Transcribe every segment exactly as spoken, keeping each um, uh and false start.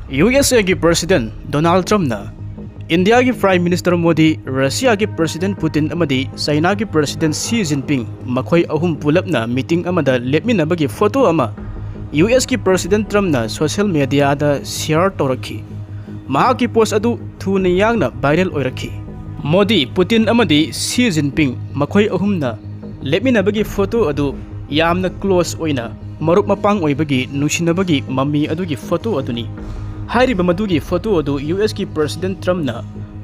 U S ꯑꯦꯒꯤ President Donald Trumpꯅ ꯏꯟꯗꯤꯌꯥꯒꯤ Prime Minister Modi, ꯔꯁꯤꯌꯥꯒꯤ President ꯄꯨꯇꯤꯟ ꯑꯃꯗꯤ ꯆꯥꯏꯅꯥꯒꯤ President ꯁꯤ ꯖꯤꯟꯄꯤꯡ, ꯃꯈꯣꯏ ꯑꯍꯨꯝ ꯄꯨꯂꯞꯅ meeting ꯑꯃꯗ ꯂꯦꯞꯃꯤꯟꯅꯕꯒꯤ photo ꯑꯃ ꯌꯨ ꯑꯦꯁꯀꯤ President Trumpꯅ social mediaꯗ share ꯇꯧꯔꯛꯈꯤ꯫ ꯃꯍꯥꯛꯀꯤ post ꯑꯗꯨ ꯊꯨꯅ ꯌꯥꯡꯅ viral ꯑꯣꯏꯔꯛꯈꯤ꯫ ꯃꯣꯗꯤ, ꯄꯨꯇꯤꯟ ꯑꯃꯗꯤ ꯁꯤ ꯖꯤꯟꯄꯤꯡ ꯃꯈꯣꯏ ꯑꯍꯨꯝꯅ ꯂꯦꯞꯃꯤꯟꯅꯕꯒꯤ photo ꯑꯗꯨ ꯌꯥꯝꯅ close ꯑꯣꯏꯅ ꯃꯔꯨꯞ ꯃꯄꯥꯡ ꯑꯣꯏꯕꯒꯤ ꯅꯨꯡꯁꯤꯅꯕꯒꯤ ꯃꯃꯤ ꯑꯗꯨꯒꯤ photo ꯑꯗꯨꯅꯤ꯫ ꯍꯥꯏꯔꯤꯕ ꯃꯗꯨꯒꯤ photo ꯑꯗꯨ ꯌꯨ ꯑꯦꯁꯀꯤ President Trumpꯅ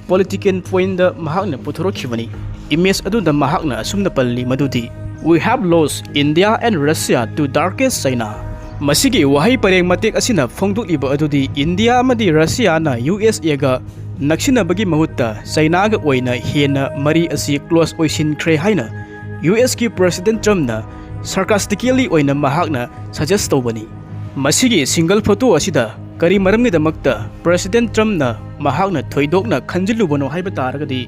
political pointꯗ ꯃꯍꯥꯛꯅ ꯄꯨꯊꯣꯔꯛꯈꯤꯕꯅꯤ꯫ Image ꯑꯗꯨꯗ ꯃꯍꯥꯛꯅ ꯑꯁꯨꯝꯅ ꯄꯜꯂꯤ ꯃꯗꯨꯗꯤ, "We have lost India and Russia to darkest China." ꯃꯁꯤꯒꯤ ꯋꯥꯍꯩ ꯄꯔꯦꯡ ꯃꯇꯦꯛ ꯑꯁꯤꯅ ꯐꯣꯡꯗꯣꯛꯂꯤꯕ ꯑꯗꯨꯗꯤ ꯏꯟꯗꯤꯌꯥ ꯑꯃꯗꯤ ꯔꯁꯤꯌꯥꯅ ꯌꯨ ꯑꯦꯁ ꯑꯦꯒ ꯅꯛꯁꯤꯟꯅꯕꯒꯤ ꯃꯍꯨꯠꯇ ꯆꯥꯏꯅꯥꯒ ꯑꯣꯏꯅ ꯍꯦꯟꯅ ꯃꯔꯤ ꯑꯁꯤ close ꯑꯣꯏꯁꯤꯟꯈ꯭ꯔꯦ ꯍꯥꯏꯅ ꯌꯨ ꯑꯦꯁꯀꯤ President Trumpꯅ sarcastically ꯑꯣꯏꯅ ꯃꯍꯥꯛꯅ suggest ꯇꯧꯕꯅꯤ꯫ ꯃꯁꯤꯒꯤ single photo ꯑꯁꯤꯗ ꯀꯔꯤ ꯃꯔꯝꯒꯤꯗꯃꯛꯇ President Trumpꯅ ꯃꯍꯥꯛꯅ ꯊꯣꯏꯗꯣꯛꯅ ꯈꯟꯖꯤꯜꯂꯨꯕꯅꯣ ꯍꯥꯏꯕ ꯇꯥꯔꯒꯗꯤ,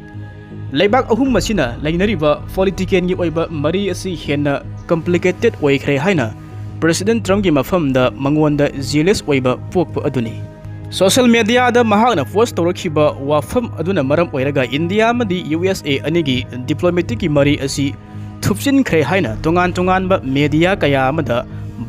ꯂꯩꯕꯥꯛ ꯑꯍꯨꯝ ꯑꯁꯤꯅ ꯂꯩꯅꯔꯤꯕ politicalꯒꯤ ꯑꯣꯏꯕ ꯃꯔꯤ ꯑꯁꯤ ꯍꯦꯟꯅ complicated ꯑꯣꯏꯈ꯭ꯔꯦ ꯍꯥꯏꯅ President Trumpꯀꯤ ꯃꯐꯝꯗ ꯃꯉꯣꯟꯗ jealous ꯑꯣꯏꯕ ꯄꯣꯛꯄ ꯑꯗꯨꯅꯤ꯫ Social mediaꯗ ꯃꯍꯥꯛꯅ post ꯇꯧꯔꯛꯈꯤꯕ ꯋꯥꯐꯝ ꯑꯗꯨꯅ ꯃꯔꯝ ꯑꯣꯏꯔꯒ ꯏꯟꯗꯤꯌꯥ ꯑꯃꯗꯤ ꯌꯨ ꯑꯦꯁ ꯑꯦ ꯑꯅꯤꯒꯤ diplomaticꯀꯤ ꯃꯔꯤ ꯑꯁꯤ ꯊꯨꯞꯆꯤꯟꯈ꯭ꯔꯦ ꯍꯥꯏꯅ ꯇꯣꯉꯥꯟ ꯇꯣꯉꯥꯟꯕ media ꯀꯌꯥ ꯑꯃꯗ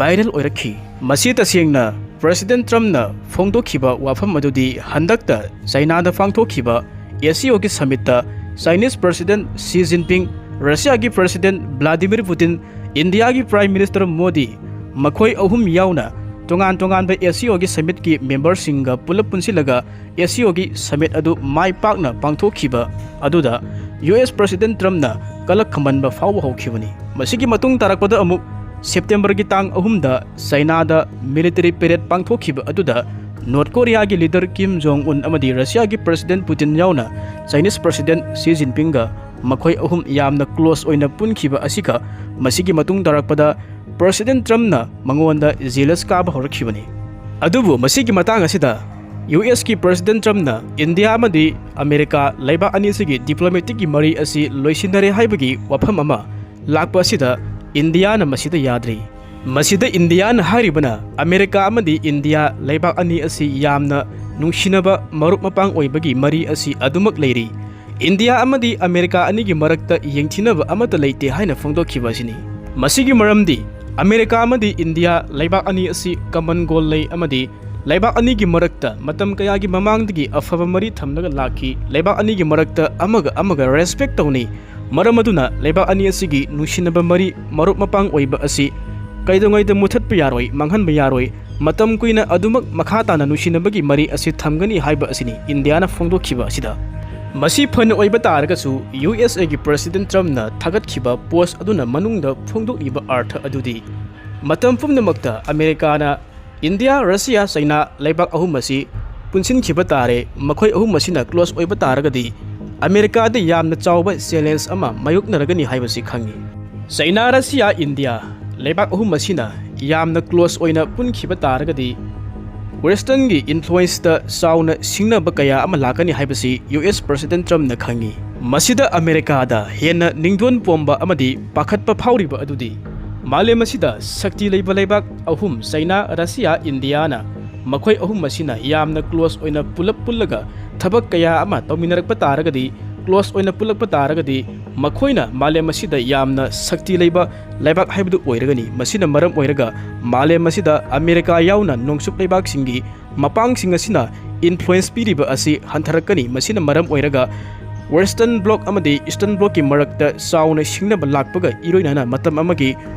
viral ꯑꯣꯏꯔꯛꯈꯤ꯫ ꯃꯁꯤ ꯇꯁꯦꯡꯅ President Trumpꯅ ꯐꯣꯡꯗꯣꯛꯈꯤꯕ ꯋꯥꯐꯝ ꯑꯗꯨꯗꯤ ꯍꯟꯗꯛꯇ ꯆꯥꯏꯅꯥꯗ ꯄꯥꯡꯊꯣꯛꯈꯤꯕ ꯑꯦꯁ ꯁꯤ ꯑꯣꯒꯤ summitꯇ Chinese President ꯁꯤ ꯖꯤꯟꯄꯤꯡ, ꯔꯁꯤꯌꯥꯒꯤ President ꯚ꯭ꯂꯥꯗꯤꯃꯤꯔ ꯄꯨꯇꯤꯟ, ꯏꯟꯗꯤꯌꯥꯒꯤ Prime Minister ꯃꯣꯗꯤ, ꯃꯈꯣꯏ ꯑꯍꯨꯝ ꯌꯥꯎꯅ ꯇꯣꯉꯥꯟ ꯇꯣꯉꯥꯟꯕ ꯑꯦꯁ ꯁꯤ ꯑꯣꯒꯤ summitꯀꯤ memberꯁꯤꯡꯒ ꯄꯨꯂꯞ ꯄꯨꯟꯁꯤꯜꯂꯒ ꯑꯦꯁ ꯁꯤ ꯑꯣꯒꯤ summit ꯑꯗꯨ ꯃꯥꯏ ꯄꯥꯛꯅ ꯄꯥꯡꯊꯣꯛꯈꯤꯕ ꯑꯗꯨꯗ ꯌꯨ ꯑꯦꯁ President Trumpꯅ ꯀꯂꯛ ꯈꯝꯕꯟꯕ ꯐꯥꯎꯕ ꯍꯧꯈꯤꯕꯅꯤ꯫ ꯃꯁꯤꯒꯤ ꯃꯇꯨꯡ ꯇꯥꯔꯛꯄꯗ ꯑꯃꯨꯛ Septemberꯒꯤ ꯇꯥꯡ ꯑꯍꯨꯝꯗ ꯆꯥꯏꯅꯥꯗ military parade ꯄꯥꯡꯊꯣꯛꯈꯤꯕ ꯑꯗꯨꯗ North Koreaꯒꯤ leader Kim Jong Un ꯑꯃꯗꯤ ꯔꯁꯤꯌꯥꯒꯤ President ꯄꯨꯇꯤꯟ ꯌꯥꯎꯅ Chinese President ꯁꯤ ꯖꯤꯟꯄꯤꯡꯒ ꯃꯈꯣꯏ ꯑꯍꯨꯝ ꯌꯥꯝꯅ close ꯑꯣꯏꯅ ꯄꯨꯟꯈꯤꯕ ꯑꯁꯤꯒ ꯃꯁꯤꯒꯤ ꯃꯇꯨꯡ ꯇꯥꯔꯛꯄꯗ President Trumpꯅ ꯃꯉꯣꯟꯗ jealous ꯀꯥꯕ ꯍꯧꯔꯛꯈꯤꯕꯅꯤ꯫ ꯑꯗꯨꯕꯨ ꯃꯁꯤꯒꯤ ꯃꯇꯥꯡ ꯑꯁꯤꯗ ꯌꯨ ꯑꯦꯁꯀꯤ President Trumpꯅ ꯏꯟꯗꯤꯌꯥ ꯑꯃꯗꯤ ꯑꯃꯦꯔꯤꯀꯥ ꯂꯩꯕꯥꯛ ꯑꯅꯤꯁꯤꯒꯤ diplomaticꯀꯤ ꯃꯔꯤ ꯑꯁꯤ ꯂꯣꯏꯁꯤꯟꯅꯔꯦ ꯍꯥꯏꯕꯒꯤ ꯋꯥꯐꯝ ꯑꯃ ꯂꯥꯛꯄ ꯑꯁꯤꯗ ꯏꯟꯗꯤꯌꯥꯅ ꯃꯁꯤꯗ ꯌꯥꯗ꯭ꯔꯤ꯫ ꯃꯁꯤꯗ ꯏꯟꯗꯤꯌꯥꯅ ꯍꯥꯏꯔꯤꯕꯅ ꯑꯃꯦꯔꯤꯀꯥ ꯑꯃꯗꯤ ꯏꯟꯗꯤꯌꯥ ꯂꯩꯕꯥꯛ ꯑꯅꯤ ꯑꯁꯤ ꯌꯥꯝꯅ ꯅꯨꯡꯁꯤꯅꯕ ꯃꯔꯨꯞ ꯃꯄꯥꯡ ꯑꯣꯏꯕꯒꯤ ꯃꯔꯤ ꯑꯁꯤ ꯑꯗꯨꯃꯛ ꯂꯩꯔꯤ꯫ ꯏꯟꯗꯤꯌꯥ ꯑꯃꯗꯤ ꯑꯃꯦꯔꯤꯀꯥ ꯑꯅꯤꯒꯤ ꯃꯔꯛꯇ ꯌꯦꯡꯊꯤꯅꯕ ꯑꯃꯠꯇ ꯂꯩꯇꯦ ꯍꯥꯏꯅ ꯐꯣꯡꯗꯣꯛꯈꯤꯕ ꯑꯁꯤꯅꯤ꯫ ꯃꯁꯤꯒꯤ ꯃꯔꯝꯗꯤ ꯑꯃꯦꯔꯤꯀꯥ ꯑꯃꯗꯤ ꯏꯟꯗꯤꯌꯥ ꯂꯩꯕꯥꯛ ꯑꯅꯤ ꯑꯁꯤ common goal ꯂꯩ ꯑꯃꯗꯤ ꯂꯩꯕꯥꯛ ꯑꯅꯤꯒꯤ ꯃꯔꯛꯇ ꯃꯇꯝ ꯀꯌꯥꯒꯤ ꯃꯃꯥꯡꯗꯒꯤ ꯑꯐꯕ ꯃꯔꯤ ꯊꯝꯂꯒ ꯂꯥꯛꯈꯤ꯫ ꯂꯩꯕꯥꯛ ꯑꯅꯤꯒꯤ ꯃꯔꯛꯇ ꯑꯃꯒ ꯑꯃꯒ respect ꯇꯧꯅꯩ꯫ ꯃꯔꯝ ꯑꯗꯨꯅ ꯂꯩꯕꯥꯛ ꯑꯅꯤ ꯑꯁꯤꯒꯤ ꯅꯨꯡꯁꯤꯅꯕ ꯃꯔꯤ, ꯃꯔꯨꯞ ꯃꯄꯥꯡ ꯑꯣꯏꯕ ꯑꯁꯤ ꯀꯩꯗꯧꯉꯩꯗ ꯃꯨꯊꯠꯄ ꯌꯥꯔꯣꯏ, ꯃꯥꯡꯍꯟꯕ ꯌꯥꯔꯣꯏ꯫ ꯃꯇꯝ ꯀꯨꯏꯅ ꯑꯗꯨꯃꯛ ꯃꯈꯥ ꯇꯥꯅ ꯅꯨꯡꯁꯤꯅꯕꯒꯤ ꯃꯔꯤ ꯑꯁꯤ ꯊꯝꯒꯅꯤ ꯍꯥꯏꯕ ꯑꯁꯤꯅꯤ ꯏꯟꯗꯤꯌꯥꯅ ꯐꯣꯡꯗꯣꯛꯈꯤꯕ ꯑꯁꯤꯗ꯫ ꯃꯁꯤ ꯐꯅ ꯑꯣꯏꯕ ꯇꯥꯔꯒꯁꯨ, ꯌꯨ ꯑꯦꯁ ꯑꯦꯒꯤ President Trumpꯅ ꯊꯥꯒꯠꯈꯤꯕ post ꯑꯗꯨꯅ ꯃꯅꯨꯡꯗ ꯐꯣꯡꯗꯣꯛꯂꯤꯕ ꯑꯔꯊ ꯑꯗꯨꯗꯤ ꯃꯇꯝ ꯄꯨꯝꯅꯃꯛꯇ ꯑꯃꯦꯔꯤꯀꯥꯅ ꯏꯟꯗꯤꯌꯥ, ꯔꯁꯤꯌꯥ, ꯆꯩꯅꯥ ꯂꯩꯕꯥꯛ ꯑꯍꯨꯝ ꯑꯁꯤ ꯄꯨꯟꯁꯤꯟꯈꯤꯕ ꯇꯥꯔꯦ, ꯃꯈꯣꯏ ꯑꯍꯨꯝ ꯑꯁꯤꯅ close ꯑꯣꯏꯕ ꯇꯥꯔꯒꯗꯤ ꯑꯃꯦꯔꯤꯀꯥꯗ ꯌꯥꯝꯅ ꯆꯥꯎꯕ challenge ꯑꯃ ꯃꯥꯌꯣꯛꯅꯔꯒꯅꯤ ꯍꯥꯏꯕꯁꯤ ꯈꯪꯏ꯫ ꯆꯩꯅꯥ, ꯔꯁꯤꯌꯥ, ꯏꯟꯗꯤꯌꯥ ꯂꯩꯕꯥꯛ ꯑꯍꯨꯝ ꯑꯁꯤꯅ ꯌꯥꯝꯅ close ꯑꯣꯏꯅ ꯄꯨꯟꯈꯤꯕ ꯇꯥꯔꯒꯗꯤ Westernꯒꯤ influenceꯇ ꯆꯥꯎꯅ ꯁꯤꯡꯅꯕ ꯀꯌꯥ ꯑꯃ ꯂꯥꯛꯀꯅꯤ ꯍꯥꯏꯕꯁꯤ ꯌꯨ ꯑꯦꯁ President Trumpꯅ ꯈꯪꯏ꯫ ꯃꯁꯤꯗ ꯑꯃꯦꯔꯤꯀꯥꯗ ꯍꯦꯟꯅ ꯅꯤꯡꯗꯣꯟ ꯄꯣꯝꯕ ꯑꯃꯗꯤ ꯄꯥꯈꯠꯄ ꯐꯥꯎꯔꯤꯕ ꯑꯗꯨꯗꯤ ꯃꯥꯂꯦꯝ ꯑꯁꯤꯗ ꯁꯛꯇꯤ ꯂꯩꯕ ꯂꯩꯕꯥꯛ ꯑꯍꯨꯝ, ꯆꯩꯅꯥ, ꯔꯁꯤꯌꯥ, ꯏꯟꯗꯤꯌꯥꯅ ꯃꯈꯣꯏ ꯑꯍꯨꯝ ꯑꯁꯤꯅ ꯌꯥꯝꯅ close ꯑꯣꯏꯅ ꯄꯨꯂꯞ ꯄꯨꯜꯂꯒ ꯊꯕꯛ ꯀꯌꯥ ꯑꯃ ꯇꯧꯃꯤꯟꯅꯔꯛꯄ ꯇꯥꯔꯒꯗꯤ, close ꯑꯣꯏꯅ ꯄꯨꯜꯂꯛꯄ ꯇꯥꯔꯒꯗꯤ ꯃꯈꯣꯏꯅ ꯃꯥꯂꯦꯝ ꯑꯁꯤꯗ ꯌꯥꯝꯅ ꯁꯛꯇꯤ ꯂꯩꯕ ꯂꯩꯕꯥꯛ ꯍꯥꯏꯕꯗꯨ ꯑꯣꯏꯔꯒꯅꯤ꯫ ꯃꯁꯤꯅ ꯃꯔꯝ ꯑꯣꯏꯔꯒ ꯃꯥꯂꯦꯝ ꯑꯁꯤꯗ ꯑꯃꯦꯔꯤꯀꯥ ꯌꯥꯎꯅ ꯅꯣꯡꯆꯨꯞ ꯂꯩꯕꯥꯛꯁꯤꯡꯒꯤ ꯃꯄꯥꯡꯁꯤꯡ ꯑꯁꯤꯅ influence ꯄꯤꯔꯤꯕ ꯑꯁꯤ ꯍꯟꯊꯔꯛꯀꯅꯤ꯫ ꯃꯁꯤꯅ ꯃꯔꯝ ꯑꯣꯏꯔꯒ Western Bloc ꯑꯃꯗꯤ Eastern Blocꯀꯤ ꯃꯔꯛꯇ ꯆꯥꯎꯅ ꯁꯤꯡꯅꯕ ꯂꯥꯛꯄꯒ ꯏꯔꯣꯏꯅꯅ ꯃꯇꯝ ꯑꯃꯒꯤ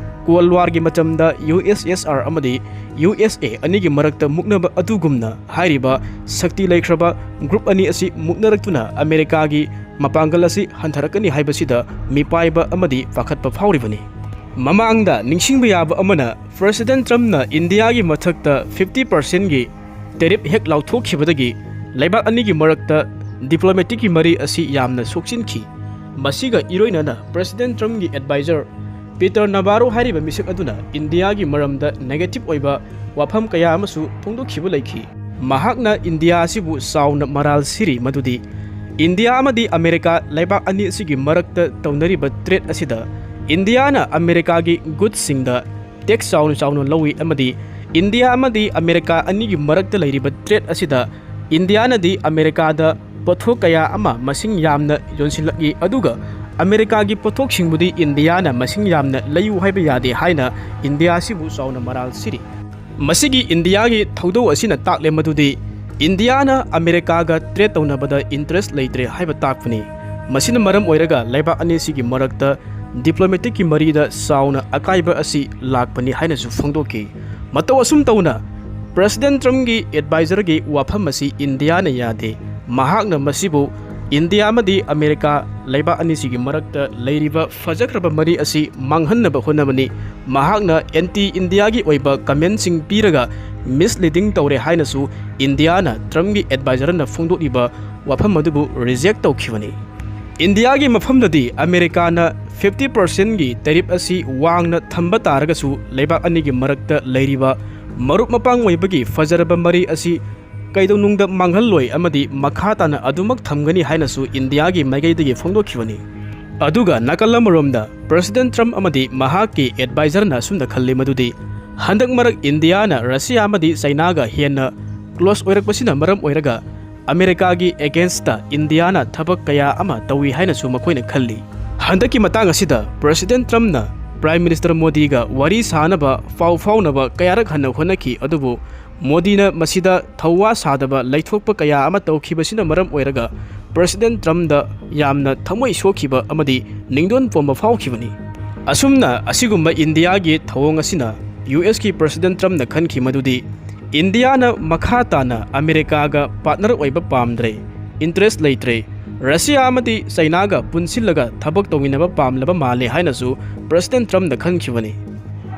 Cold Warꯒꯤ ꯃꯇꯝꯗ ꯌꯨ ꯑꯦꯁ ꯑꯦꯁ ꯑꯥꯔ ꯑꯃꯗꯤ ꯌꯨ ꯑꯦꯁ ꯑꯦ ꯑꯅꯤꯒꯤ ꯃꯔꯛꯇ ꯃꯨꯛꯅꯕ ꯑꯗꯨꯒꯨꯝꯅ ꯍꯥꯏꯔꯤꯕ ꯁꯛꯇꯤ ꯂꯩꯈ꯭ꯔꯕ group ꯑꯅꯤ ꯑꯁꯤ ꯃꯨꯛꯅꯔꯛꯇꯨꯅ ꯑꯃꯦꯔꯤꯀꯥꯒꯤ ꯃꯄꯥꯡꯒꯜ ꯑꯁꯤ ꯍꯟꯊꯔꯛꯀꯅꯤ ꯍꯥꯏꯕꯁꯤꯗ ꯃꯤꯄꯥꯏꯕ ꯑꯃꯗꯤ ꯄꯥꯈꯠꯄ ꯐꯥꯎꯔꯤꯕꯅꯤ꯫ ꯃꯃꯥꯡꯗ ꯅꯤꯡꯁꯤꯡꯕ ꯌꯥꯕ ꯑꯃꯅ, President Trumpꯅ ꯏꯟꯗꯤꯌꯥꯒꯤ ꯃꯊꯛꯇ fifty percentꯀꯤ tariff ꯍꯦꯛ ꯂꯥꯎꯊꯣꯛꯈꯤꯕꯗꯒꯤ ꯂꯩꯕꯥꯛ ꯑꯅꯤꯒꯤ ꯃꯔꯛꯇ diplomaticꯀꯤ ꯃꯔꯤ ꯑꯁꯤ ꯌꯥꯝꯅ ꯁꯣꯛꯆꯤꯟꯈꯤ꯫ ꯃꯁꯤꯒ ꯏꯔꯣꯏꯅꯅ President Trumpꯀꯤ advisor Peter Navarro ꯍꯥꯏꯔꯤꯕ ꯃꯤꯁꯛ ꯑꯗꯨꯅ ꯏꯟꯗꯤꯌꯥꯒꯤ ꯃꯔꯝꯗ negative ꯑꯣꯏꯕ ꯋꯥꯐꯝ ꯀꯌꯥ ꯑꯃꯁꯨ ꯐꯣꯡꯗꯣꯛꯈꯤꯕ ꯂꯩꯈꯤ꯫ ꯃꯍꯥꯛꯅ ꯏꯟꯗꯤꯌꯥ ꯑꯁꯤꯕꯨ ꯆꯥꯎꯅ ꯃꯔꯥꯜ ꯁꯤꯔꯤ ꯃꯗꯨꯗꯤ ꯏꯟꯗꯤꯌꯥ ꯑꯃꯗꯤ ꯑꯃꯦꯔꯤꯀꯥ ꯂꯩꯕꯥꯛ ꯑꯅꯤ ꯑꯁꯤꯒꯤ ꯃꯔꯛꯇ ꯇꯧꯅꯔꯤꯕ trade ꯑꯁꯤꯗ ꯏꯟꯗꯤꯌꯥꯅ ꯑꯃꯦꯔꯤꯀꯥꯒꯤ goodsꯁꯤꯡꯗ ꯇꯦꯛꯁ ꯆꯥꯎꯅ ꯆꯥꯎꯅ ꯂꯧꯏ ꯑꯃꯗꯤ ꯏꯟꯗꯤꯌꯥ ꯑꯃꯗꯤ ꯑꯃꯦꯔꯤꯀꯥ ꯑꯅꯤꯒꯤ ꯃꯔꯛꯇ ꯂꯩꯔꯤꯕ ꯇ꯭ꯔꯦꯗ ꯑꯁꯤꯗ ꯏꯟꯗꯤꯌꯥꯅꯗꯤ ꯑꯃꯦꯔꯤꯀꯥꯗ ꯄꯣꯠꯊꯣꯛ ꯀꯌꯥ ꯑꯃ ꯃꯁꯤꯡ ꯌꯥꯝꯅ ꯌꯣꯟꯁꯤꯜꯂꯛꯏ, ꯑꯗꯨꯒ ꯑꯃꯦꯔꯤꯀꯥꯒꯤ ꯄꯣꯠꯊꯣꯛꯁꯤꯡꯕꯨꯗꯤ ꯏꯟꯗꯤꯌꯥꯅ ꯃꯁꯤꯡ ꯌꯥꯝꯅ ꯂꯩꯌꯨ ꯍꯥꯏꯕ ꯌꯥꯗꯦ ꯍꯥꯏꯅ ꯏꯟꯗꯤꯌꯥ ꯑꯁꯤꯕꯨ ꯆꯥꯎꯅ ꯃꯔꯥꯜ ꯁꯤꯔꯤ꯫ ꯃꯁꯤꯒꯤ ꯏꯟꯗꯤꯌꯥꯒꯤ ꯊꯧꯗꯧ ꯑꯁꯤꯅ ꯇꯥꯛꯂꯦ ꯃꯗꯨꯗꯤ ꯏꯟꯗꯤꯌꯥꯅ ꯑꯃꯦꯔꯤꯀꯥꯒ ꯇ꯭ꯔꯦꯗ ꯇꯧꯅꯕꯗ ꯏꯟꯇꯔꯦꯁ ꯂꯩꯇ꯭ꯔꯦ ꯍꯥꯏꯕ ꯇꯥꯛꯄꯅꯤ꯫ ꯃꯁꯤꯅ ꯃꯔꯝ ꯑꯣꯏꯔꯒ ꯂꯩꯕꯥꯛ ꯑꯅꯤꯁꯤꯒꯤ ꯃꯔꯛꯇ ꯗꯤꯄ꯭ꯂꯣꯃꯦꯇꯤꯛꯀꯤ ꯃꯔꯤꯗ ꯆꯥꯎꯅ ꯑꯀꯥꯏꯕ ꯑꯁꯤ ꯂꯥꯛꯄꯅꯤ ꯍꯥꯏꯅꯁꯨ ꯐꯣꯡꯗꯣꯛꯈꯤ꯫ ꯃꯇꯧ ꯑꯁꯨꯝ ꯇꯧꯅ ꯄ꯭ꯔꯦꯁꯤꯗꯦꯟ ꯇ꯭ꯔꯝꯞꯀꯤ ꯑꯦꯗꯚꯥꯏꯖꯔꯒꯤ ꯋꯥꯐꯝ ꯑꯁꯤ ꯏꯟꯗꯤꯌꯥꯅ ꯌꯥꯗꯦ꯫ ꯃꯍꯥꯛꯅ ꯃꯁꯤꯕꯨ ꯏꯟꯗꯤꯌꯥ ꯑꯃꯗꯤ ꯑꯃꯦꯔꯤꯀꯥ ꯂꯩꯕꯥꯛ ꯑꯅꯤꯁꯤꯒꯤ ꯃꯔꯛꯇ ꯂꯩꯔꯤꯕ ꯐꯖꯈ꯭ꯔꯕ ꯃꯔꯤ ꯑꯁꯤ ꯃꯥꯡꯍꯟꯅꯕ ꯍꯣꯠꯅꯕꯅꯤ꯫ ꯃꯍꯥꯛꯅ ꯑꯦꯟꯇꯤ ꯏꯟꯗꯤꯌꯥꯒꯤ ꯑꯣꯏꯕ ꯀꯃꯦꯟꯁꯤꯡ ꯄꯤꯔꯒ ꯃꯤꯁꯂꯤꯗꯤꯡ ꯇꯧꯔꯦ ꯍꯥꯏꯅꯁꯨ ꯏꯟꯗꯤꯌꯥꯅ ꯇ꯭ꯔꯝꯞꯀꯤ ꯑꯦꯗꯚꯥꯏꯖꯔꯅ ꯐꯣꯡꯗꯣꯛꯂꯤꯕ ꯋꯥꯐꯝ ꯑꯗꯨꯕꯨ ꯔꯤꯖꯦꯛ ꯇꯧꯈꯤꯕꯅꯤ꯫ ꯏꯟꯗꯤꯌꯥꯒꯤ ꯃꯐꯝꯗꯗꯤ ꯑꯃꯦꯔꯤꯀꯥꯅ ꯐꯤꯐꯇꯤ ꯄꯥꯔꯁꯦꯟꯒꯤ ꯇꯦꯔꯤꯐ ꯑꯁꯤ ꯋꯥꯡꯅ ꯊꯝꯕ ꯇꯥꯔꯒꯁꯨ ꯂꯩꯕꯥꯛ ꯑꯅꯤꯒꯤ ꯃꯔꯛꯇ ꯂꯩꯔꯤꯕ ꯃꯔꯨꯞ ꯃꯄꯥꯡ ꯑꯣꯏꯕꯒꯤ ꯐꯖꯔꯕ ꯃꯔꯤ ꯑꯁꯤ ꯀꯩꯗꯧꯅꯨꯡꯗ ꯃꯥꯡꯍꯜꯂꯣꯏ ꯑꯃꯗꯤ ꯃꯈꯥ ꯇꯥꯅ ꯑꯗꯨꯃꯛ ꯊꯝꯒꯅꯤ ꯍꯥꯏꯅꯁꯨ ꯏꯟꯗꯤꯌꯥꯒꯤ ꯃꯥꯏꯀꯩꯗꯒꯤ ꯐꯣꯡꯗꯣꯛꯈꯤꯕꯅꯤ꯫ ꯑꯗꯨꯒ ꯅꯥꯀꯜ ꯑꯃꯔꯣꯝꯗ ꯄ꯭ꯔꯦꯁꯤꯗꯦꯟ ꯇ꯭ꯔꯝꯞ ꯑꯃꯗꯤ ꯃꯍꯥꯛꯀꯤ ꯑꯦꯗꯚꯥꯏꯖꯔꯅ ꯑꯁꯨꯝꯅ ꯈꯜꯂꯤ ꯃꯗꯨꯗꯤ ꯍꯟꯗꯛ ꯃꯔꯛ ꯏꯟꯗꯤꯌꯥꯅ ꯔꯁꯤꯌꯥ ꯑꯃꯗꯤ ꯆꯩꯅꯥꯒ ꯍꯦꯟꯅ ꯀ꯭ꯂꯣꯁ ꯑꯣꯏꯔꯛꯄꯁꯤꯅ ꯃꯔꯝ ꯑꯣꯏꯔꯒ ꯑꯃꯦꯔꯤꯀꯥꯒꯤ ꯑꯦꯒꯦꯟꯁꯇ ꯏꯟꯗꯤꯌꯥꯅ ꯊꯕꯛ ꯀꯌꯥ ꯑꯃ ꯇꯧꯏ ꯍꯥꯏꯅꯁꯨ ꯃꯈꯣꯏꯅ ꯈꯜꯂꯤ꯫ ꯍꯟꯗꯛꯀꯤ ꯃꯇꯥꯡ ꯑꯁꯤꯗ ꯄ꯭ꯔꯦꯁꯤꯗꯦꯟ ꯇ꯭ꯔꯝꯞꯅ ꯄ꯭ꯔꯥꯏꯝ ꯃꯤꯅꯤꯁꯇꯔ ꯃꯣꯗꯤꯒ ꯋꯥꯔꯤ ꯁꯥꯅꯕ ꯐꯥꯎ ꯐꯥꯎꯅꯕ ꯀꯌꯥꯔꯛ ꯍꯟꯅ ꯍꯣꯠꯅꯈꯤ, ꯑꯗꯨꯕꯨ ꯃꯣꯗꯤꯅ ꯃꯁꯤꯗ ꯊꯧꯋꯥ ꯁꯥꯗꯕ ꯂꯩꯊꯣꯛꯄ ꯀꯌꯥ ꯑꯃ ꯇꯧꯈꯤꯕꯁꯤꯅ ꯃꯔꯝ ꯑꯣꯏꯔꯒ ꯄ꯭ꯔꯦꯁꯤꯗꯦꯟ ꯇ꯭ꯔꯝꯞꯗ ꯌꯥꯝꯅ ꯊꯃꯣꯏ ꯁꯣꯛꯈꯤꯕ ꯑꯃꯗꯤ ꯅꯤꯡꯗꯣꯟ ꯄꯣꯝꯕ ꯐꯥꯎꯈꯤꯕꯅꯤ꯫ ꯑꯁꯨꯝꯅ ꯑꯁꯤꯒꯨꯝꯕ ꯏꯟꯗꯤꯌꯥꯒꯤ ꯊꯧꯑꯣꯡ ꯑꯁꯤꯅ ꯌꯨ ꯑꯦꯁꯀꯤ ꯄ꯭ꯔꯦꯁꯤꯗꯦꯟ ꯇ꯭ꯔꯝꯞꯅ ꯈꯟꯈꯤ ꯃꯗꯨꯗꯤ ꯏꯟꯗꯤꯌꯥꯅ ꯃꯈꯥ ꯇꯥꯅ ꯑꯃꯦꯔꯤꯀꯥꯒ ꯄꯥꯔꯠꯅꯔ ꯑꯣꯏꯕ ꯄꯥꯝꯗ꯭ꯔꯦ, ꯏꯟꯇꯔꯦꯁ ꯂꯩꯇ꯭ꯔꯦ, ꯔꯁꯤꯌꯥ ꯑꯃꯗꯤ ꯆꯩꯅꯥꯒ ꯄꯨꯟꯁꯤꯜꯂꯒ ꯊꯕꯛ ꯇꯧꯃꯤꯟꯅꯕ ꯄꯥꯝꯂꯕ ꯃꯥꯜꯂꯦ ꯍꯥꯏꯅꯁꯨ ꯄ꯭ꯔꯦꯁꯤꯗꯦꯟ ꯇ꯭ꯔꯝꯞꯅ ꯈꯟꯈꯤꯕꯅꯤ꯫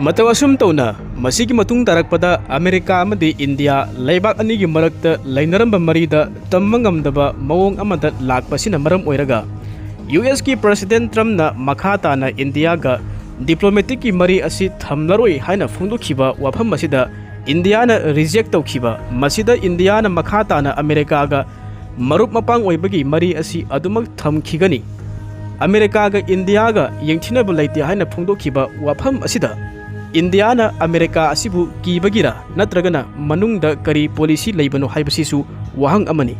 ꯃꯇꯧ ꯑꯁꯨꯝ ꯇꯧꯅ ꯃꯁꯤꯒꯤ ꯃꯇꯨꯡ ꯇꯥꯔꯛꯄꯗ ꯑꯃꯦꯔꯤꯀꯥ ꯑꯃꯗꯤ ꯏꯟꯗꯤꯌꯥ ꯂꯩꯕꯥꯛ ꯑꯅꯤꯒꯤ ꯃꯔꯛꯇ ꯂꯩꯅꯔꯝꯕ ꯃꯔꯤꯗ ꯇꯝꯕ ꯉꯝꯗꯕ ꯃꯑꯣꯡ ꯑꯃꯗ ꯂꯥꯛꯄꯁꯤꯅ ꯃꯔꯝ ꯑꯣꯏꯔꯒ ꯌꯨ ꯑꯦꯁꯀꯤ ꯄ꯭ꯔꯦꯁꯤꯗꯦꯟ ꯇ꯭ꯔꯝꯞꯅ ꯃꯈꯥ ꯇꯥꯅ ꯏꯟꯗꯤꯌꯥꯒ ꯗꯤꯄ꯭ꯂꯣꯃꯦꯇꯤꯛꯀꯤ ꯃꯔꯤ ꯑꯁꯤ ꯊꯝꯂꯔꯣꯏ ꯍꯥꯏꯅ ꯐꯣꯡꯗꯣꯛꯈꯤꯕ ꯋꯥꯐꯝ ꯑꯁꯤꯗ ꯏꯟꯗꯤꯌꯥꯅ ꯔꯤꯖꯦꯛ ꯇꯧꯈꯤꯕ꯫ ꯃꯁꯤꯗ ꯏꯟꯗꯤꯌꯥꯅ ꯃꯈꯥ ꯇꯥꯅ ꯑꯃꯦꯔꯤꯀꯥꯒ ꯃꯔꯨꯞ ꯃꯄꯥꯡ ꯑꯣꯏꯕꯒꯤ ꯃꯔꯤ ꯑꯁꯤ ꯑꯗꯨꯃꯛ ꯊꯝꯈꯤꯒꯅꯤ꯫ ꯑꯃꯦꯔꯤꯀꯥꯒ ꯏꯟꯗꯤꯌꯥꯒ ꯌꯦꯡꯊꯤꯅꯕ ꯂꯩꯇꯦ ꯍꯥꯏꯅ ꯐꯣꯡꯗꯣꯛꯈꯤꯕ ꯋꯥꯐꯝ ꯑꯁꯤꯗ ꯏꯟꯗꯤꯌꯥꯅ ꯑꯃꯦꯔꯤꯀꯥ ꯑꯁꯤꯕꯨ ꯀꯤꯕꯒꯤꯔ ꯅꯠꯇ꯭ꯔꯒꯅ ꯃꯅꯨꯡꯗ ꯀꯔꯤ ꯄꯣꯂꯤꯁꯤ ꯂꯩꯕꯅꯣ ꯍꯥꯏꯕꯁꯤꯁꯨ ꯋꯥꯍꯪ ꯑꯃꯅꯤ꯫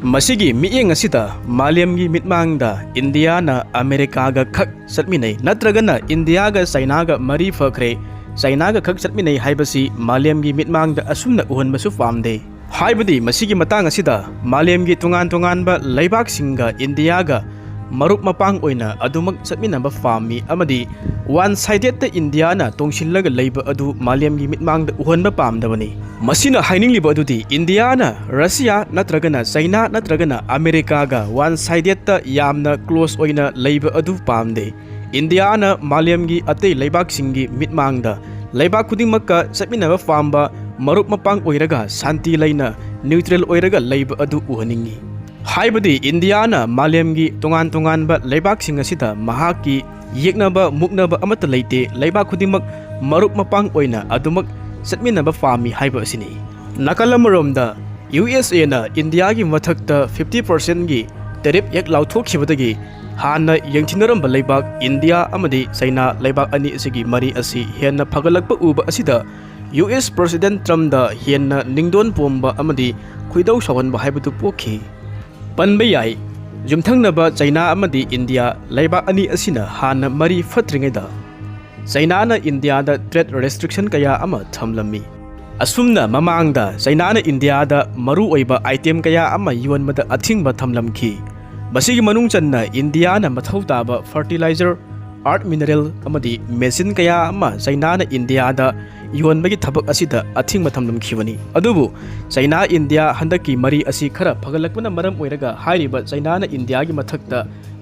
ꯃꯁꯤꯒꯤ ꯃꯤꯠꯌꯦꯡ ꯑꯁꯤꯗ ꯃꯥꯂꯦꯝꯒꯤ ꯃꯤꯠꯃꯥꯡꯗ ꯏꯟꯗꯤꯌꯥꯅ ꯑꯃꯦꯔꯤꯀꯥꯒ ꯈꯛ ꯆꯠꯃꯤꯟꯅꯩ ꯅꯠꯇ꯭ꯔꯒꯅ ꯏꯟꯗꯤꯌꯥꯒ ꯆꯩꯅꯥꯒ ꯃꯔꯤ ꯐꯈ꯭ꯔꯦ, ꯆꯩꯅꯥꯒ ꯈꯛ ꯆꯠꯃꯤꯟꯅꯩ ꯍꯥꯏꯕꯁꯤ ꯃꯥꯂꯦꯝꯒꯤ ꯃꯤꯠꯃꯥꯡꯗ ꯑꯁꯨꯝꯅ ꯎꯍꯟꯕꯁꯨ ꯄꯥꯝꯗꯦ꯫ ꯍꯥꯏꯕꯗꯤ ꯃꯁꯤꯒꯤ ꯃꯇꯥꯡ ꯑꯁꯤꯗ ꯃꯥꯂꯦꯝꯒꯤ ꯇꯣꯉꯥꯟ ꯇꯣꯉꯥꯟꯕ ꯂꯩꯕꯥꯛꯁꯤꯡꯒ ꯏꯟꯗꯤꯌꯥꯒ ꯃꯔꯨꯞ ꯃꯄꯥꯡ ꯑꯣꯏꯅ ꯑꯗꯨꯃꯛ ꯆꯠꯃꯤꯟꯅꯕ ꯄꯥꯝꯃꯤ ꯑꯃꯗꯤ ꯋꯥꯟ ꯁꯥꯏꯗꯦꯠꯇ ꯏꯟꯗꯤꯌꯥꯅ ꯇꯣꯡꯁꯤꯜꯂꯒ ꯂꯩꯕ ꯑꯗꯨ ꯃꯥꯂꯦꯝꯒꯤ ꯃꯤꯠꯃꯥꯡꯗ ꯎꯍꯟꯕ ꯄꯥꯝꯗꯕꯅꯤ꯫ ꯃꯁꯤꯅ ꯍꯥꯏꯅꯤꯡꯂꯤꯕ ꯑꯗꯨꯗꯤ ꯏꯟꯗꯤꯌꯥꯅ ꯔꯁꯤꯌꯥ ꯅꯠꯇ꯭ꯔꯒꯅ ꯆꯩꯅꯥ ꯅꯠꯇ꯭ꯔꯒꯅ ꯑꯃꯦꯔꯤꯀꯥꯒ ꯋꯥꯟ ꯁꯥꯏꯗꯦꯠꯇ ꯌꯥꯝꯅ ꯀ꯭ꯂꯣꯁ ꯑꯣꯏꯅ ꯂꯩꯕ ꯑꯗꯨ ꯄꯥꯝꯗꯦ꯫ ꯏꯟꯗꯤꯌꯥꯅ ꯃꯥꯂꯦꯝꯒꯤ ꯑꯇꯩ ꯂꯩꯕꯥꯛꯁꯤꯡꯒꯤ ꯃꯤꯠꯃꯥꯡꯗ ꯂꯩꯕꯥꯛ ꯈꯨꯗꯤꯡꯃꯛꯀ ꯆꯠꯃꯤꯟꯅꯕ ꯄꯥꯝꯕ, ꯃꯔꯨꯞ ꯃꯄꯥꯡ ꯑꯣꯏꯔꯒ ꯁꯥꯟꯇꯤ ꯂꯩꯅ ꯅ꯭ꯌꯨꯇ꯭ꯔꯦꯜ ꯑꯣꯏꯔꯒ ꯂꯩꯕ ꯑꯗꯨ ꯎꯍꯟꯅꯤꯡꯏ꯫ ꯍꯥꯏꯕꯗꯤ ꯏꯟꯗꯤꯌꯥꯅ ꯃꯥꯂꯦꯝꯒꯤ ꯇꯣꯉꯥꯟ ꯇꯣꯉꯥꯟꯕ ꯂꯩꯕꯥꯛꯁꯤꯡ ꯑꯁꯤꯗ ꯃꯍꯥꯛꯀꯤ ꯌꯦꯛꯅꯕ ꯃꯨꯛꯅꯕ ꯑꯃꯠꯇ ꯂꯩꯇꯦ, ꯂꯩꯕꯥꯛ ꯈꯨꯗꯤꯡꯃꯛ ꯃꯔꯨꯞ ꯃꯄꯥꯡ ꯑꯣꯏꯅ ꯑꯗꯨꯃꯛ ꯆꯠꯃꯤꯟꯅꯕ ꯄꯥꯝꯃꯤ ꯍꯥꯏꯕ ꯑꯁꯤꯅꯤ꯫ ꯅꯥꯀꯜ ꯑꯃꯔꯣꯝꯗ ꯌꯨ ꯑꯦꯁ ꯑꯦꯅ ꯏꯟꯗꯤꯌꯥꯒꯤ ꯃꯊꯛꯇ ꯐꯤꯐꯇꯤ ꯄꯥꯔꯁꯦꯟꯒꯤ ꯇꯦꯔꯤꯞ ꯍꯦꯛ ꯂꯥꯎꯊꯣꯛꯈꯤꯕꯗꯒꯤ ꯍꯥꯟꯅ ꯌꯦꯡꯊꯤꯅꯔꯝꯕ ꯂꯩꯕꯥꯛ ꯏꯟꯗꯤꯌꯥ ꯑꯃꯗꯤ ꯆꯩꯅꯥ ꯂꯩꯕꯥꯛ ꯑꯅꯤ ꯑꯁꯤꯒꯤ ꯃꯔꯤ ꯑꯁꯤ ꯍꯦꯟꯅ ꯐꯒꯠꯂꯛꯄ ꯎꯕ ꯑꯁꯤꯗ ꯌꯨ ꯑꯦꯁ ꯄ꯭ꯔꯁꯤꯗꯦꯟꯠ ꯇ꯭ꯔꯝꯞꯗ ꯍꯦꯟꯅ ꯅꯤꯡꯗꯣꯟ ꯄꯣꯝꯕ ꯑꯃꯗꯤ ꯈꯣꯏꯗꯧ ꯁꯥꯎꯍꯟꯕ ꯍꯥꯏꯕꯗꯨ ꯄꯣꯛꯈꯤ꯫ ꯄꯟꯕ ꯌꯥꯏ, ꯌꯨꯝꯊꯪꯅꯕ ꯆꯩꯅꯥ ꯑꯃꯗꯤ ꯏꯟꯗꯤꯌꯥ ꯂꯩꯕꯥꯛ ꯑꯅꯤ ꯑꯁꯤꯅ ꯍꯥꯟꯅ ꯃꯔꯤ ꯐꯠꯇ꯭ꯔꯤꯉꯩꯗ ꯆꯩꯅꯥꯅ ꯏꯟꯗꯤꯌꯥꯗ ꯇ꯭ꯔꯦꯗ ꯔꯦꯁꯇ꯭ꯔꯤꯛꯁꯟ ꯀꯌꯥ ꯑꯃ ꯊꯝꯂꯝꯃꯤ꯫ ꯑꯁꯨꯝꯅ ꯃꯃꯥꯡꯗ ꯆꯩꯅꯥꯅ ꯏꯟꯗꯤꯌꯥꯗ ꯃꯔꯨ ꯑꯣꯏꯕ ꯑꯥꯏꯇꯦꯝ ꯀꯌꯥ ꯑꯃ ꯌꯣꯟꯕꯗ ꯑꯊꯤꯡꯕ ꯊꯝꯂꯝꯈꯤ꯫ ꯃꯁꯤꯒꯤ ꯃꯅꯨꯡ ꯆꯟꯅ ꯏꯟꯗꯤꯌꯥꯅ ꯃꯊꯧ ꯇꯥꯕ ꯐꯔꯇꯤꯂꯥꯏꯖꯔ, ꯑꯥꯔꯠ ꯃꯤꯅꯔꯦꯜ ꯑꯃꯗꯤ ꯃꯦꯁꯤꯟ ꯀꯌꯥ ꯑꯃ ꯆꯩꯅꯥꯅ ꯏꯟꯗꯤꯌꯥꯗ ꯌꯣꯟꯕꯒꯤ ꯊꯕꯛ ꯑꯁꯤꯗ ꯑꯊꯤꯡꯕ ꯊꯝꯂꯝꯈꯤꯕꯅꯤ꯫ ꯑꯗꯨꯕꯨ ꯆꯩꯅꯥ ꯏꯟꯗꯤꯌꯥ ꯍꯟꯗꯛꯀꯤ ꯃꯔꯤ ꯑꯁꯤ ꯈꯔ ꯐꯒꯠꯂꯛꯄꯅ ꯃꯔꯝ ꯑꯣꯏꯔꯒ ꯍꯥꯏꯔꯤꯕ ꯆꯩꯅꯥꯅ ꯏꯟꯗꯤꯌꯥꯒꯤ ꯃꯊꯛꯇ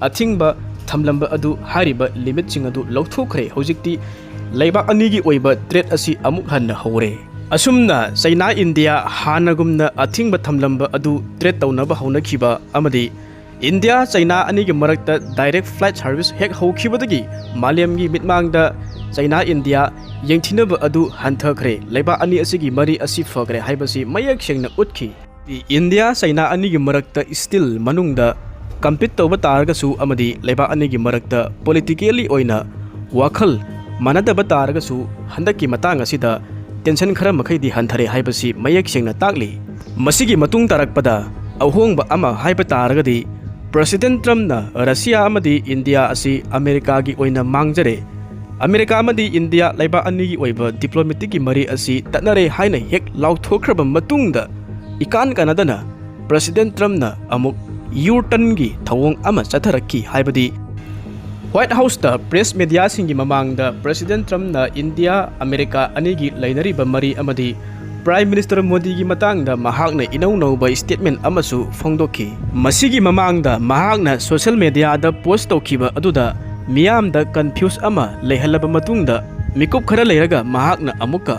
ꯑꯊꯤꯡꯕ ꯊꯝꯂꯝꯕ ꯑꯗꯨ, ꯍꯥꯏꯔꯤꯕ ꯂꯤꯃꯤꯠꯁꯤꯡ ꯑꯗꯨ ꯂꯧꯊꯣꯛꯈ꯭ꯔꯦ꯫ ꯍꯧꯖꯤꯛꯇꯤ ꯂꯩꯕꯥꯛ ꯑꯅꯤꯒꯤ ꯑꯣꯏꯕ ꯇ꯭ꯔꯦꯗ ꯑꯁꯤ ꯑꯃꯨꯛ ꯍꯟꯅ ꯍꯧꯔꯦ꯫ ꯑꯁꯨꯝꯅ ꯆꯩꯅꯥ ꯏꯟꯗꯤꯌꯥ ꯍꯥꯟꯅꯒꯨꯝꯅ ꯑꯊꯤꯡꯕ ꯊꯝꯂꯝꯕ ꯑꯗꯨ ꯇ꯭ꯔꯦꯗ ꯇꯧꯅꯕ ꯍꯧꯅꯈꯤꯕ ꯑꯃꯗꯤ ꯏꯟꯗꯤꯌꯥ ꯆꯩꯅꯥ ꯑꯅꯤꯒꯤ ꯃꯔꯛꯇ ꯗꯥꯏꯔꯦꯛ ꯐ꯭ꯂꯥꯏꯠ ꯁꯥꯔꯚꯤꯁ ꯍꯦꯛ ꯍꯧꯈꯤꯕꯗꯒꯤ ꯃꯥꯂꯦꯝꯒꯤ ꯃꯤꯠꯃꯥꯡꯗ ꯆꯩꯅꯥ ꯏꯟꯗꯤꯌꯥ ꯌꯦꯡꯊꯤꯅꯕ ꯑꯗꯨ ꯍꯟꯊꯈ꯭ꯔꯦ, ꯂꯩꯕꯥꯛ ꯑꯅꯤ ꯑꯁꯤꯒꯤ ꯃꯔꯤ ꯑꯁꯤ ꯐꯈ꯭ꯔꯦ ꯍꯥꯏꯕꯁꯤ ꯃꯌꯦꯛ ꯁꯦꯡꯅ ꯎꯠꯈꯤ꯫ ꯏꯟꯗꯤꯌꯥ ꯆꯩꯅꯥ ꯑꯅꯤꯒꯤ ꯃꯔꯛꯇ ꯁ꯭ꯇꯤꯜ ꯃꯅꯨꯡꯗ ꯀꯝꯄꯤꯠ ꯇꯧꯕ ꯇꯥꯔꯒꯁꯨ ꯑꯃꯗꯤ ꯂꯩꯕꯥꯛ ꯑꯅꯤꯒꯤ ꯃꯔꯛꯇ ꯄꯣꯂꯤꯇꯤꯀꯦꯜꯂꯤ ꯑꯣꯏꯅ ꯋꯥꯈꯜ ꯃꯥꯟꯅꯗꯕ ꯇꯥꯔꯒꯁꯨ ꯍꯟꯗꯛꯀꯤ ꯃꯇꯥꯡ ꯑꯁꯤꯗ tension ꯈꯔ ꯃꯈꯩꯗꯤ ꯍꯟꯊꯔꯦ ꯍꯥꯏꯕꯁꯤ ꯃꯌꯦꯛ ꯁꯦꯡꯅ ꯇꯥꯛꯂꯤ꯫ ꯃꯁꯤꯒꯤ ꯃꯇꯨꯡ ꯇꯥꯔꯛꯄꯗ ꯑꯍꯣꯡꯕ ꯑꯃ ꯍꯥꯏꯕ ꯇꯥꯔꯒꯗꯤ President Trumpꯅ ꯔꯁꯤꯌꯥ ꯑꯃꯗꯤ ꯏꯟꯗꯤꯌꯥ ꯑꯁꯤ ꯑꯃꯦꯔꯤꯀꯥꯒꯤ ꯑꯣꯏꯅ ꯃꯥꯡꯖꯔꯦ, ꯑꯃꯦꯔꯤꯀꯥ ꯑꯃꯗꯤ ꯏꯟꯗꯤꯌꯥ ꯂꯩꯕꯥꯛ ꯑꯅꯤꯒꯤ ꯑꯣꯏꯕ diplomaticꯀꯤ ꯃꯔꯤ ꯑꯁꯤ ꯇꯠꯅꯔꯦ ꯍꯥꯏꯅ ꯍꯦꯛ ꯂꯥꯎꯊꯣꯛꯈ꯭ꯔꯕ ꯃꯇꯨꯡꯗ ꯏꯀꯥꯟ ꯀꯥꯟꯅꯗꯅ President Trumpꯅ ꯑꯃꯨꯛ U-turnꯒꯤ ꯊꯧꯑꯣꯡ ꯑꯃ ꯆꯠꯊꯔꯛꯈꯤ ꯍꯥꯏꯕꯗꯤ White Houseꯇ press mediaꯁꯤꯡꯒꯤ ꯃꯃꯥꯡꯗ President Trumpꯅ ꯏꯟꯗꯤꯌꯥ ꯑꯃꯦꯔꯤꯀꯥ ꯑꯅꯤꯒꯤ ꯂꯩꯅꯔꯤꯕ ꯃꯔꯤ ꯑꯃꯗꯤ Prime Minister ꯃꯣꯗꯤꯒꯤ ꯃꯇꯥꯡꯗ ꯃꯍꯥꯛꯅ ꯏꯅꯧ ꯅꯧꯕ statement ꯑꯃꯁꯨ ꯐꯣꯡꯗꯣꯛꯈꯤ꯫ ꯃꯁꯤꯒꯤ ꯃꯃꯥꯡꯗ ꯃꯍꯥꯛꯅ social mediaꯗ post ꯇꯧꯈꯤꯕ ꯑꯗꯨꯗ ꯃꯤꯌꯥꯝꯗ confuse ꯑꯃ ꯂꯩꯍꯜꯂꯕ ꯃꯇꯨꯡꯗ ꯃꯤꯀꯨꯞ ꯈꯔ ꯂꯩꯔꯒ ꯃꯍꯥꯛꯅ ꯑꯃꯨꯛꯀ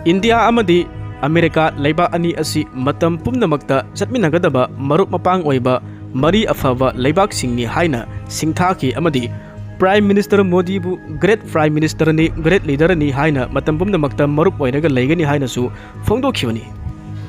ꯏꯟꯗꯤꯌꯥ ꯑꯃꯗꯤ ꯑꯃꯦꯔꯤꯀꯥ ꯂꯩꯕꯥꯛ ꯑꯅꯤ ꯑꯁꯤ ꯃꯇꯝ ꯄꯨꯝꯅꯃꯛꯇ ꯆꯠꯃꯤꯟꯅꯒꯗꯕ ꯃꯔꯨꯞ ꯃꯄꯥꯡ ꯑꯣꯏꯕ ꯃꯔꯤ ꯑꯐꯕ ꯂꯩꯕꯥꯛꯁꯤꯡꯅꯤ ꯍꯥꯏꯅ ꯁꯤꯡꯊꯥꯈꯤ ꯑꯃꯗꯤ Prime Minister ꯃꯣꯗꯤꯕꯨ Great Prime Ministerꯅꯤ, Great Leaderꯅꯤ ꯍꯥꯏꯅ ꯃꯇꯝ ꯄꯨꯝꯅꯃꯛꯇ ꯃꯔꯨꯞ ꯑꯣꯏꯔꯒ ꯂꯩꯒꯅꯤ ꯍꯥꯏꯅꯁꯨ ꯐꯣꯡꯗꯣꯛꯈꯤꯕꯅꯤ꯫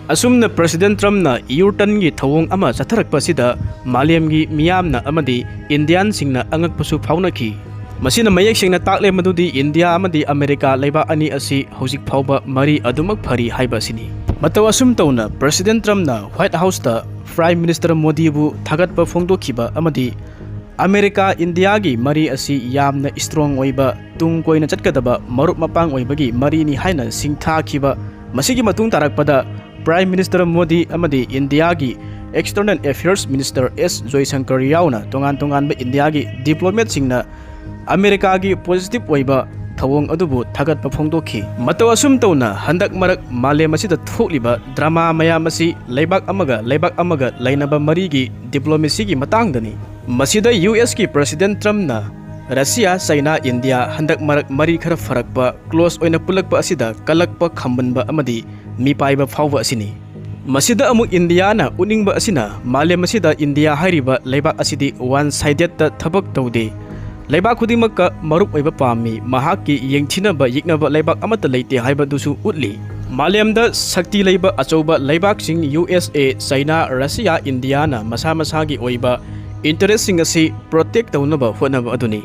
ꯑꯁꯨꯝꯅ President Trumpꯅ U-turnꯒꯤ ꯊꯧꯑꯣꯡ ꯑꯃ ꯆꯠꯊꯔꯛꯄ ꯑꯁꯤꯗ ꯃꯥꯂꯦꯝꯒꯤ ꯃꯤꯌꯥꯝꯅ ꯑꯃꯗꯤ Indianꯁꯤꯡꯅ ꯑꯉꯛꯄꯁꯨ ꯐꯥꯎꯅꯈꯤ꯫ ꯃꯁꯤꯅ ꯃꯌꯦꯛ ꯁꯦꯡꯅ ꯇꯥꯛꯂꯦ ꯃꯗꯨꯗꯤ ꯏꯟꯗꯤꯌꯥ ꯑꯃꯗꯤ ꯑꯃꯦꯔꯤꯀꯥ ꯂꯩꯕꯥꯛ ꯑꯅꯤ ꯑꯁꯤ ꯍꯧꯖꯤꯛ ꯐꯥꯎꯕ ꯃꯔꯤ ꯑꯗꯨꯃꯛ ꯐꯔꯤ ꯍꯥꯏꯕ ꯑꯁꯤꯅꯤ꯫ ꯃꯇꯧ ꯑꯁꯨꯝ ꯇꯧꯅ President Trumpꯅ White Houseꯇ Prime Minister ꯃꯣꯗꯤꯕꯨ ꯊꯥꯒꯠꯄ ꯐꯣꯡꯗꯣꯛꯈꯤꯕ ꯑꯃꯗꯤ ꯑꯃꯦꯔꯤꯀꯥ ꯏꯟꯗꯤꯌꯥꯒꯤ ꯃꯔꯤ ꯑꯁꯤ ꯌꯥꯝꯅ strong ꯑꯣꯏꯕ, ꯇꯨꯡ ꯀꯣꯏꯅ ꯆꯠꯀꯗꯕ ꯃꯔꯨꯞ ꯃꯄꯥꯡ ꯑꯣꯏꯕꯒꯤ ꯃꯔꯤꯅꯤ ꯍꯥꯏꯅ ꯁꯤꯡꯊꯥꯈꯤꯕ꯫ ꯃꯁꯤꯒꯤ ꯃꯇꯨꯡ ꯇꯥꯔꯛꯄꯗ Prime Minister ꯃꯣꯗꯤ ꯑꯃꯗꯤ ꯏꯟꯗꯤꯌꯥꯒꯤ External Affairs Minister S ꯖꯣꯏꯁꯪꯀꯔ ꯌꯥꯎꯅ ꯇꯣꯉꯥꯟ ꯇꯣꯉꯥꯟꯕ ꯏꯟꯗꯤꯌꯥꯒꯤ diplomatꯁꯤꯡꯅ ꯑꯃꯦꯔꯤꯀꯥꯒꯤ positive ꯑꯣꯏꯕ ꯊꯧꯑꯣꯡ ꯑꯗꯨꯕꯨ ꯊꯥꯒꯠꯄ ꯐꯣꯡꯗꯣꯛꯈꯤ꯫ ꯃꯇꯧ ꯑꯁꯨꯝ ꯇꯧꯅ ꯍꯟꯗꯛ ꯃꯔꯛ ꯃꯥꯂꯦꯝ ꯑꯁꯤꯗ ꯊꯣꯛꯂꯤꯕ drama ꯃꯌꯥꯝ ꯑꯁꯤ ꯂꯩꯕꯥꯛ ꯑꯃꯒ ꯂꯩꯕꯥꯛ ꯑꯃꯒ ꯂꯩꯅꯕ ꯃꯔꯤꯒꯤ diplomacyꯒꯤ ꯃꯇꯥꯡꯗꯅꯤ꯫ ꯃꯁꯤꯗ U S ꯀꯤ President Trumpꯅ ꯔꯁꯤꯌꯥ, ꯆꯩꯅꯥ, ꯏꯟꯗꯤꯌꯥ ꯍꯟꯗꯛ ꯃꯔꯛ ꯃꯔꯤ ꯈꯔ ꯐꯔꯛꯄ, close ꯑꯣꯏꯅ ꯄꯨꯜꯂꯛꯄ ꯑꯁꯤꯗ ꯀꯜꯂꯛꯄ, ꯈꯝꯕꯟꯕ ꯑꯃꯗꯤ ꯃꯤꯄꯥꯏꯕ ꯐꯥꯎꯕ ꯑꯁꯤꯅꯤ꯫ ꯃꯁꯤꯗ ꯑꯃꯨꯛ ꯏꯟꯗꯤꯌꯥꯅ ꯎꯠꯅꯤꯡꯕ ꯑꯁꯤꯅ ꯃꯥꯂꯦꯝ ꯑꯁꯤꯗ ꯏꯟꯗꯤꯌꯥ ꯍꯥꯏꯔꯤꯕ ꯂꯩꯕꯥꯛ ꯑꯁꯤꯗꯤ one sidedꯇ ꯊꯕꯛ ꯇꯧꯗꯦ꯫ ꯂꯩꯕꯥꯛ ꯈꯨꯗꯤꯡꯃꯛꯀ ꯃꯔꯨꯞ ꯑꯣꯏꯕ ꯄꯥꯝꯃꯤ꯫ ꯃꯍꯥꯛꯀꯤ ꯌꯦꯡꯊꯤꯅꯕ ꯌꯦꯛꯅꯕ ꯂꯩꯕꯥꯛ ꯑꯃꯠꯇ ꯂꯩꯇꯦ ꯍꯥꯏꯕꯗꯨꯁꯨ ꯎꯠꯂꯤ꯫ ꯃꯥꯂꯦꯝꯗ ꯁꯛꯇꯤ ꯂꯩꯕ ꯑꯆꯧꯕ ꯂꯩꯕꯥꯛꯁꯤꯡ U S A, China, Russia, ꯏꯟꯗꯤꯌꯥꯅ ꯃꯁꯥ ꯃꯁꯥꯒꯤ ꯑꯣꯏꯕ interestꯁꯤꯡ ꯑꯁꯤ protect ꯇꯧꯅꯕ ꯍꯣꯠꯅꯕ ꯑꯗꯨꯅꯤ꯫